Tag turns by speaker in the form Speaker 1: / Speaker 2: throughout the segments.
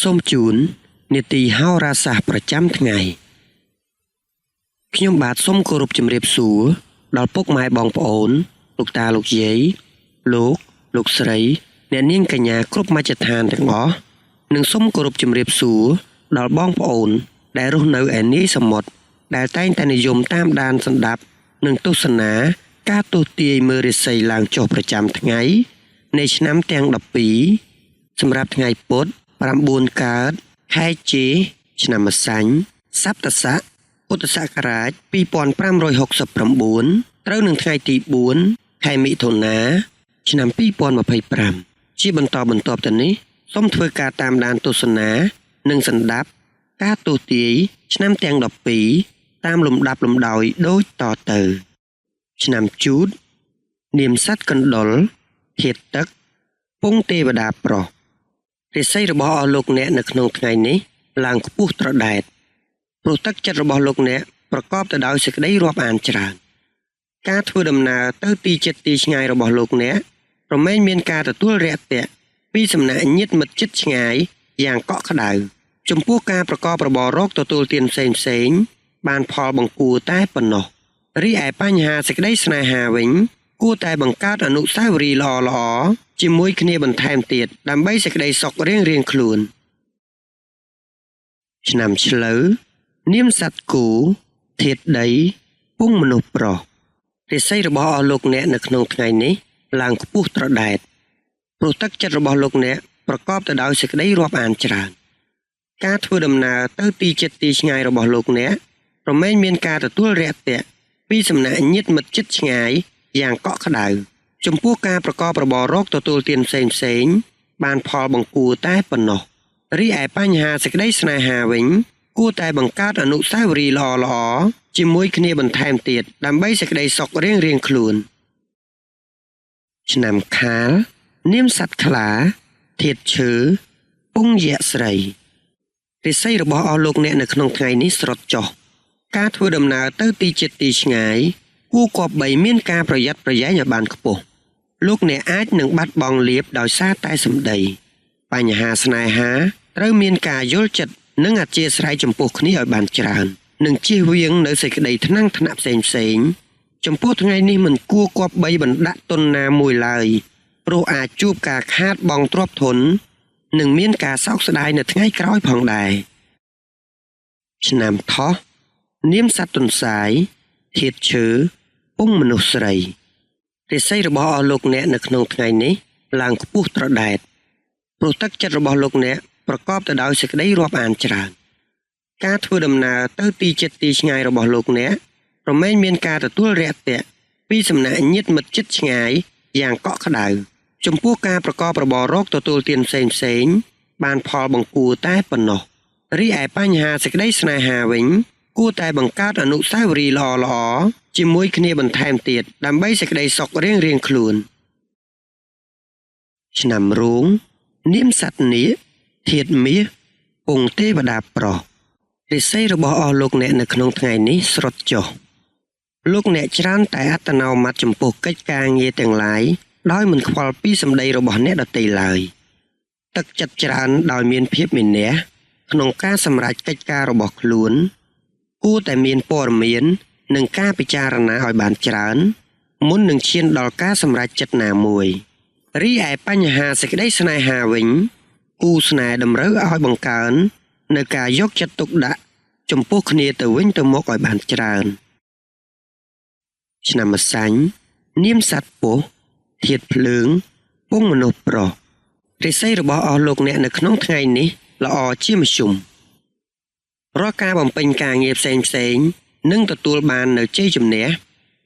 Speaker 1: សូមជូននីតិហោរាសាស្ត្រប្រចាំថ្ងៃខ្ញុំបាទសូមគោរពជំរាបសួរដល់ពុកម៉ែបងប្អូនលោកតាលោកយាយលោកលោកស្រីអ្នកនាងកញ្ញាគ្រប់មជ្ឈដ្ឋានទាំងអស់និងសូមគោរពជំរាបសួរដល់បងប្អូនដែលរស់នៅឯនាយសមុទ្រដែលតែងតែនិយមតាមដានស្ដាប់និងទស្សនាការទស្សន៍ទាយមើលរាសីឡើងចុះប្រចាំថ្ងៃនៃឆ្នាំទាំង12សម្រាប់ថ្ងៃពុធ9កើតខែជេឆ្នាំម្សាញ់សប្តស័កពុទ្ធសករាជ2569ត្រូវនឹងថ្ងៃទី4ខែមិថុនាឆ្នាំ2025ជាបន្តបន្ទាប់ទៅនេះសូមធ្វើការតាមដានទស្សនានិងស្ដាប់ការទស្សន៍ទាយឆ្នាំទាំង12តាមលំដាប់លំដោយដូចតទៅឆ្នាំជូតនាមសត្វកណ្ដុរធាតុទឹកពងទេវតាប្រុសរាសីរបស់អស់លោកអ្នកនៅក្នុងថ្ងៃនេះឡើងខ្ពស់ត្រដែតព្រោះទឹកចិត្តរបស់លោកអ្នកប្រកបទៅដោយសេចក្តីរាប់អានច្រើនការធ្វើដំណើរទៅទីជិតទីឆ្ងាយរបស់លោកអ្នករមែងមានការទទួលរាក់ទាក់ពីសំណាក់ញាតិមិត្តជិតឆ្ងាយយ៉ាងកក់ក្ដៅចំពោះការប្រកបរបររកទទួលទានផ្សេងផ្សេងបានផលបង្គួរតែប៉ុណ្ណោះរីឯបញ្ហាសេចក្តីស្នេហាវិញគួរតែបង្កើតអនុស្សាវរីយ៍ល្អៗជាមួយគ្នាបន្ថែមទៀតដើម្បីសេចក្តីសុខរៀងៗខ្លួនឆ្នាំឆ្លូវនាមសត្វគោធាតុដីពងមនុស្សប្រុសរាសីរបស់អស់លោកអ្នកនៅក្នុងថ្ងៃនេះឡើងខ្ពស់ត្រដែតព្រោះទឹកចិត្តរបស់លោកអ្នកប្រកបទៅដោយសេចក្តីរាប់អានច្រើនការធ្វើដំណើរទៅទីជិតទីឆ្ងាយរបស់លោកអ្នករមែងមានការទទួលរាក់ទាក់ពីសំណាក់ញាតិមិត្តជិតឆ្ងាយយ៉ាងកក់ក្ដៅចំពោះការប្រកបរបររកទទួលទានផ្សេងផ្សេងបានផលបង្គួរតែប៉ុណ្ណោះរីឯបញ្ហាសេចក្តីស្នេហាវិញគួរតែបង្កើតអនុស្សាវរីយ៍ល្អៗជាមួយគ្នាបន្ថែមទៀតដើម្បីសេចក្តីសុខរៀងៗខ្លួនឆ្នាំខាលនាមសត្វខ្លាធាតុឈើពងយក្សស្រីរាសីរបស់អស់លោកអ្នកនៅក្នុងថ្ងៃនេះស្រុតចុះការធ្វើដំណើរទៅទីជិតទីឆ្ងាយគួរគប្បីមានការប្រយ័ត្នប្រយែងឲ្យបានខ្ពស់លោកអ្នកអាចនឹងបាត់បង់លាភដោយសារតែសម្ដីបញ្ហាស្នេហាត្រូវមានការយល់ចិត្តនិងអធ្យាស្រ័យចំពោះគ្នាឲ្យបានច្រើននិងជៀសវាងនៅសេចក្តីថ្នាំងថ្នាក់ផ្សេងផ្សេងចំពោះថ្ងៃនេះមិនគួរគប្បីបណ្ដាក់ទុនណាមួយឡើយព្រោះអាចជួបការខាតបង់ទ្រព្យធននិងមានការសោកស្ដាយនៅថ្ងៃក្រោយផងដែរឆ្នាំថោះនាមសត្វទន្សាយធាតុឈើពងមនុស្សស្រីរាសីរបស់អស់លោកអ្នកនៅក្នុងថ្ងៃនេះឡើងខ្ពស់ត្រដែតព្រោះទឹកចិត្តរបស់លោកអ្នកប្រកបទៅដោយសេចក្តីរាប់អានច្រើនការធ្វើដំណើរទៅទីជិតទីឆ្ងាយរបស់លោកអ្នករមែងមានការទទួលរាក់ទាក់ពីសំណាក់ញាតិមិត្តជិតឆ្ងាយយ៉ាងកក់ក្ដៅចំពោះការប្រកបរបររកទទួលទានផ្សេងផ្សេងបានផលបង្គួរតែប៉ុណ្ណោះរីឯបញ្ហាសេចក្តីស្នេហាវិញគួរតែបង្កើតអនុស្សាវរីយ៍ល្អៗជាមួយគ្នាបន្ថែមទៀតដើម្បីសេចក្តីសុខរៀងៗខ្លួនឆ្នាំរោងនាមសត្វនាគធាតុមាសពងទេវតាប្រុសរាសីរបស់អស់លោកអ្នកនៅក្នុងថ្ងៃនេះស្រុតចុះលោកអ្នកច្រើនតែអត្តនោម័តចំពោះកិច្ចការងារទាំងឡាយដោយមិនខ្វល់ពីសម្ដីរបស់អ្នកដទៃឡើយទឹកចិត្តច្រើនដោយមានភាពមានះក្នុងការសម្រេចកិច្ចការរបស់ខ្លួនគួរតែមានព័ត៌មាននិងការពិចារណាឲ្យបានច្រើនមុននឹងឈានដល់ការសម្រេចចិត្តណាមួយរីឯបញ្ហាសេចក្តីស្នេហាវិញគូស្នេហ៍តម្រូវឲ្យបង្កើននៅការយកចិត្តទុកដាក់ចំពោះគ្នាទៅវិញទៅមកឲ្យបានច្រើនឆ្នាំម្សាញ់នាមសត្វពស់ធាតុភ្លើងពងមនុស្សប្រុសរាសីរបស់អស់លោកអ្នកនៅក្នុងថ្ងៃនេះល្អជាមធ្យមរាល់ការបំពេញការងារផ្សេងផ្សេងនិងទទួលបាននៅជ័យជំនះ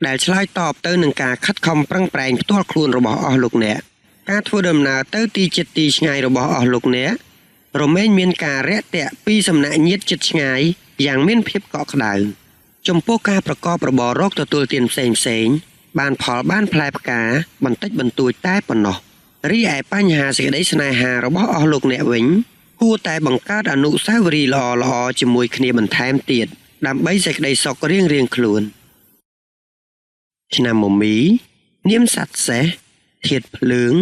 Speaker 1: ដែលឆ្លើយតបទៅនឹងការខិតខំប្រឹងប្រែងផ្ទាល់ខ្លួនរបស់អស់លោកអ្នកការធ្វើដំណើរទៅទីជិតទីឆ្ងាយរបស់អស់លោកអ្នករមែងមានការរាក់ទាក់ពីសំណាក់ញាតិជិតឆ្ងាយយ៉ាងមានភាពកក់ក្ដៅចំពោះការប្រកបរបររកទទួលទានផ្សេងផ្សេងបានផលបានផ្លែផ្កាបន្តិចបន្តួចតែប៉ុណ្ណោះរីឯបញ្ហាសេចក្តីស្នេហារបស់អស់លោកអ្នកវិញគួរតែបង្កើតអនុស្សាវរីយ៍ល្អៗជាមួយគ្នាបន្ថែមទៀតដើម្បីសេចក្តីសុខរៀងៗខ្លួនឆ្នាំមមីនាមសត្វសេះធាតុភ្លើង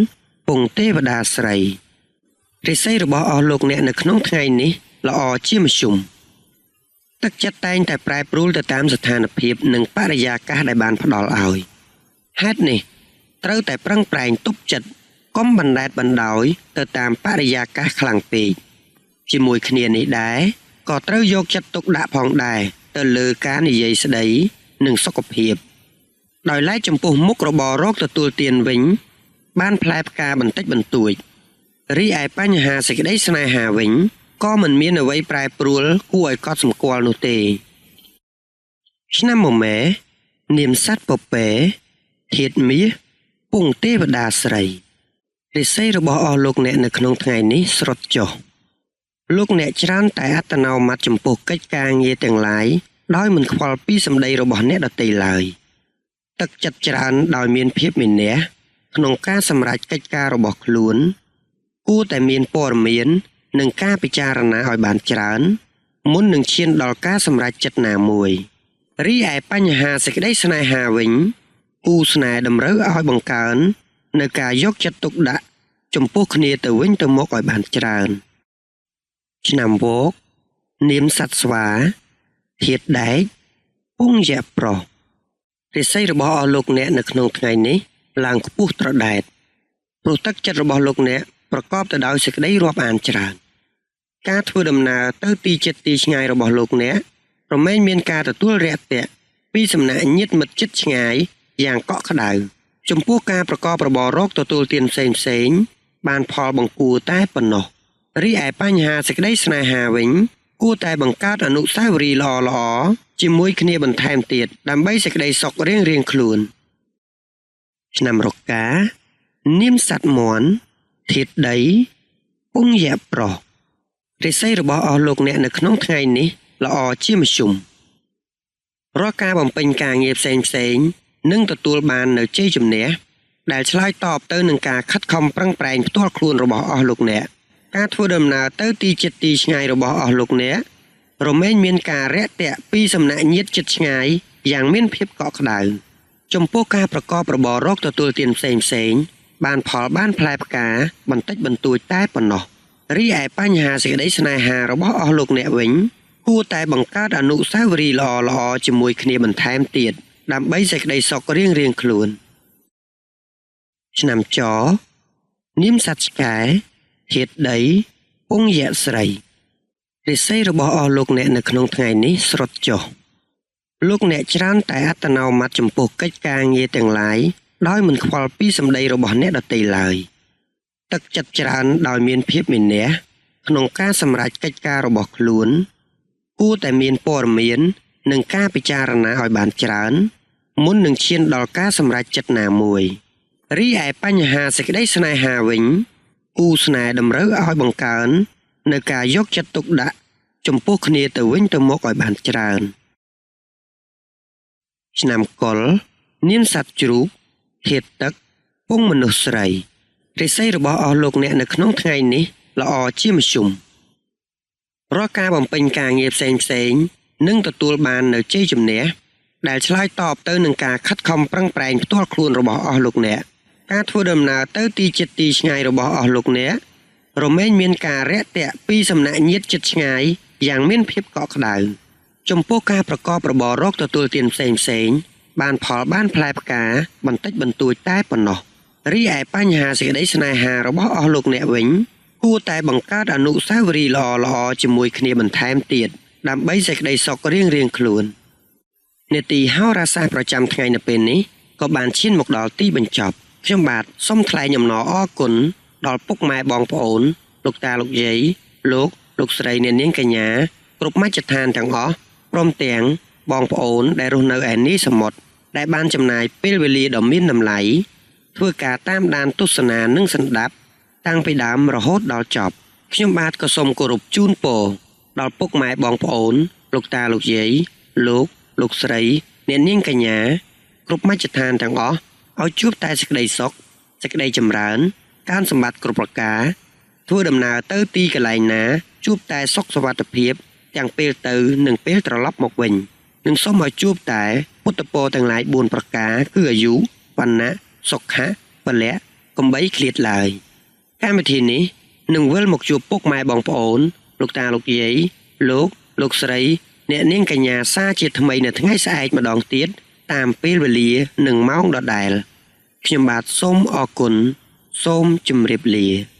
Speaker 1: ពងទេវតាស្រី រាសីរបស់អស់លោកអ្នកនៅក្នុងថ្ងៃនេះល្អជាមធ្យមទឹកចិត្តតែងតែប្រែប្រួលទៅតាមស្ថានភាពនិងបរិយាកាសដែលបានផ្ដល់ឲ្យហេតុនេះត្រូវតែប្រឹងប្រែងទប់ចិត្តកុំបណ្ដែតបណ្ដោយទៅតាមបរិយាកាសខ្លាំងពេកជាមួយគ្នានេះដែរក៏ត្រូវយកចិត្តទុកដាក់ផងដែរទៅលើការនិយាយស្ដីនិងសុខភាពដោយឡែកចំពោះមុខរបររកទទួលទានវិញបានផ្លែផ្កាបន្តិចបន្តួចរីឯបញ្ហាសេចក្តីស្នេហាវិញក៏មិនមានអ្វីប្រែប្រួលគួរឲ្យកត់សម្គាល់នោះទេឆ្នាំមមែនាមសត្វពពែធាតុមាសពងទេវតាស្រីរាសីរបស់អស់លោកអ្នកនៅក្នុងថ្ងៃនេះស្រុតចុះលោកអ្នកច្រើនតែអត្តនោម័តចំពោះកិច្ចការងារទាំងឡាយដោយមិនខ្វល់ពីសម្ដីរបស់អ្នកដទៃឡើយទឹកចិត្តច្រើនដោយមានភាពមានះក្នុងការសម្រេចកិច្ចការរបស់ខ្លួនគួរតែមានព័ត៌មាននិងការពិចារណាឲ្យបានច្រើនមុននឹងឈានដល់ការសម្រេចចិត្តណាមួយរីឯបញ្ហាសេចក្តីស្នេហាវិញគូស្នេហ៍តម្រូវឲ្យបង្កើននៅការយកចិត្តទុកដាក់ចំពោះគ្នាទៅវិញទៅមកឲ្យបានច្រើនឆ្នាំវកនាមសត្វស្វាធាតុដែកពងយៈប្រុសរាសីរបស់អស់លោកអ្នកនៅក្នុងថ្ងៃនេះឡើងខ្ពស់ត្រដែតព្រោះទឹកចិត្តរបស់លោកអ្នកប្រកបទៅដោយសេចក្តីរាប់អានច្រើនការធ្វើដំណើរទៅទីជិតទីឆ្ងាយរបស់លោកអ្នករមែងមានការទទួលរាក់ទាក់ពីសំណាក់ញាតិមិត្តជិតឆ្ងាយយ៉ាងកក់ក្ដៅចំពោះការប្រកបរបររកទទួលទានផ្សេងៗបានផលបង្គួរតែប៉ុណ្ណោះរីឯបញ្ហាសេចក្តីស្នេហាវិញគួរតែបង្កើតអនុស្សាវរីយ៍ល្អៗជាមួយគ្នាបន្ថែមទៀតដើម្បីសេចក្តីសុខរៀងៗខ្លួនឆ្នាំរកានាមសត្វមាន់ធាតុដីពងយៈប្រុសរាសីរបស់អស់លោកអ្នកនៅក្នុងថ្ងៃនេះល្អជាមធ្យមរាល់ការបំពេញការងារផ្សេងៗនឹងទទួលបាននូវជ័យជំនះដែលឆ្លើយតបទៅនឹងការខិតខំប្រឹងប្រែងផ្ទាល់ខ្លួនរបស់អស់លោកអ្នកការធ្វើដំណើរទៅទីជិតទីឆ្ងាយរបស់អស់លោកអ្នករមែងមានការរាក់ទាក់ពីសំណាក់ញាតិជិតឆ្ងាយយ៉ាងមានភាពកក់ក្ដៅចំពោះការប្រកបរបររកទទួលទានផ្សេងៗបានផលបានផ្លែផ្កាបន្តិចបន្តួចតែប៉ុណ្ណោះរីឯបញ្ហាសេចក្តីស្នេហារបស់អស់លោកអ្នកវិញគួរតែបង្កើតអនុស្សាវរីយ៍ល្អៗជាមួយគ្នាបន្ថែមទៀតដើម្បីសេចក្តីសុខរៀងៗខ្លួនឆ្នាំចនាមសត្វឆ្កែធាតុដីពងយៈស្រីរាសីរបស់អស់លោកអ្នកនៅក្នុងថ្ងៃនេះស្រុតចុះលោកអ្នកច្រើនតែអត្តនោម័តចំពោះកិច្ចការងារទាំងឡាយដោយមិនខ្វល់ពីសម្ដីរបស់អ្នកដទៃឡើយទឹកចិត្តច្រើនដោយមានភាពមានះក្នុងការសម្រេចកិច្ចការរបស់ខ្លួនគួរតែមានព័ត៌មាននិងការពិចារណាឲ្យបានច្រើនមុននឹងឈានដល់ការសម្រេចចិត្តណាមួយរីឯបញ្ហាសេចក្តីស្នេហាវិញគូស្នេហ៍តម្រូវឲ្យបង្កើននៅការយកចិត្តទុកដាក់ចំពោះគ្នាទៅវិញទៅមកឲ្យបានច្រើនឆ្នាំកុលនាមសត្វជ្រូកធាតុទឹកពងមនុស្សស្រីរាសីរបស់អស់លោកអ្នកនៅក្នុងថ្ងៃនេះល្អជាមធ្យមរាល់ការបំពេញការងារផ្សេងៗនឹងទទួលបាននូវជ័យជំនះដែលឆ្លើយតបទៅនឹងការខិតខំប្រឹងប្រែងផ្ទាល់ខ្លួនរបស់អស់លោកអ្នកការធ្វើដំណើរទៅទីជិតទីឆ្ងាយរបស់អស់លោកអ្នករមែងមានការរាក់ទាក់ពីសំណាក់ញាតិជិតឆ្ងាយយ៉ាងមានភាពកក់ក្ដៅចំពោះការប្រកបរបររកទទួលទានផ្សេងៗបានផលបានផ្លែផ្កាបន្តិចបន្តួចតែប៉ុណ្ណោះរីឯបញ្ហាសេចក្តីស្នេហារបស់អស់លោកអ្នកវិញគួរតែបង្កើតអនុស្សាវរីយ៍ល្អៗជាមួយគ្នាបន្ថែមទៀតដើម្បីសេចក្តីសុខរៀងៗខ្លួននេតិហោរាសាស្ត្រប្រចាំថ្ងៃនៅពេលនេះក៏បានឈានមកដល់ទីបញ្ចប់ខ្ញុំបាទសូមថ្លែងអំណរអគុណដល់ពុកម៉ែបងប្អូនលោកតាលោកយាយលោកស្រីអ្នកនាងកញ្ញាគ្រប់មជ្ឈដ្ឋានទាំងអស់ព្រមទាំងបងប្អូនដែលរស់នៅឯនេះសមុទ្រដែលបានចំណាយពេលវេលាដ៏មានតម្លៃធ្វើការតាមដានទស្សនានិងស្ដាប់តាំងពីដើមរហូតដល់ចប់ខ្ញុំបាទក៏សូមគោរពជូនពរដល់ពុកម៉ែបងប្អូនលោកតាលោកយាយលោកស្រីអ្នកនាងកញ្ញាគ្រប់មជ្ឈដ្ឋានទាំងអស់ឲ្យជួបតែសេចក្តីសុខសេចក្តីចម្រើនការសម្បត្តិគ្រប់ប្រការធ្វើដំណើរទៅទីកន្លែងណាជួបតែសុខសុវត្ថិភាពទាំងពេលទៅនិងពេលត្រឡប់មកវិញនិងសូមឲ្យជួបតែពុទ្ធពរទាំងឡាយ4ប្រការគឺអាយុវណ្ណៈសុខៈពលៈកុំបីឃ្លាតឡើយកម្មវិធីនេះ នឹងវិលមកជួបពុកម៉ែបងប្អូនលោកតាលោកយាយលោកលោកស្រីអ្នកនាងកញ្ញាសាជាថ្មីនៅថ្ងៃស្អែកម្ដងទៀតតាមពេលវេលានិងម៉ោងដដែលខ្ញុំបាទសូមអរគុណសូមជម្រាបលា។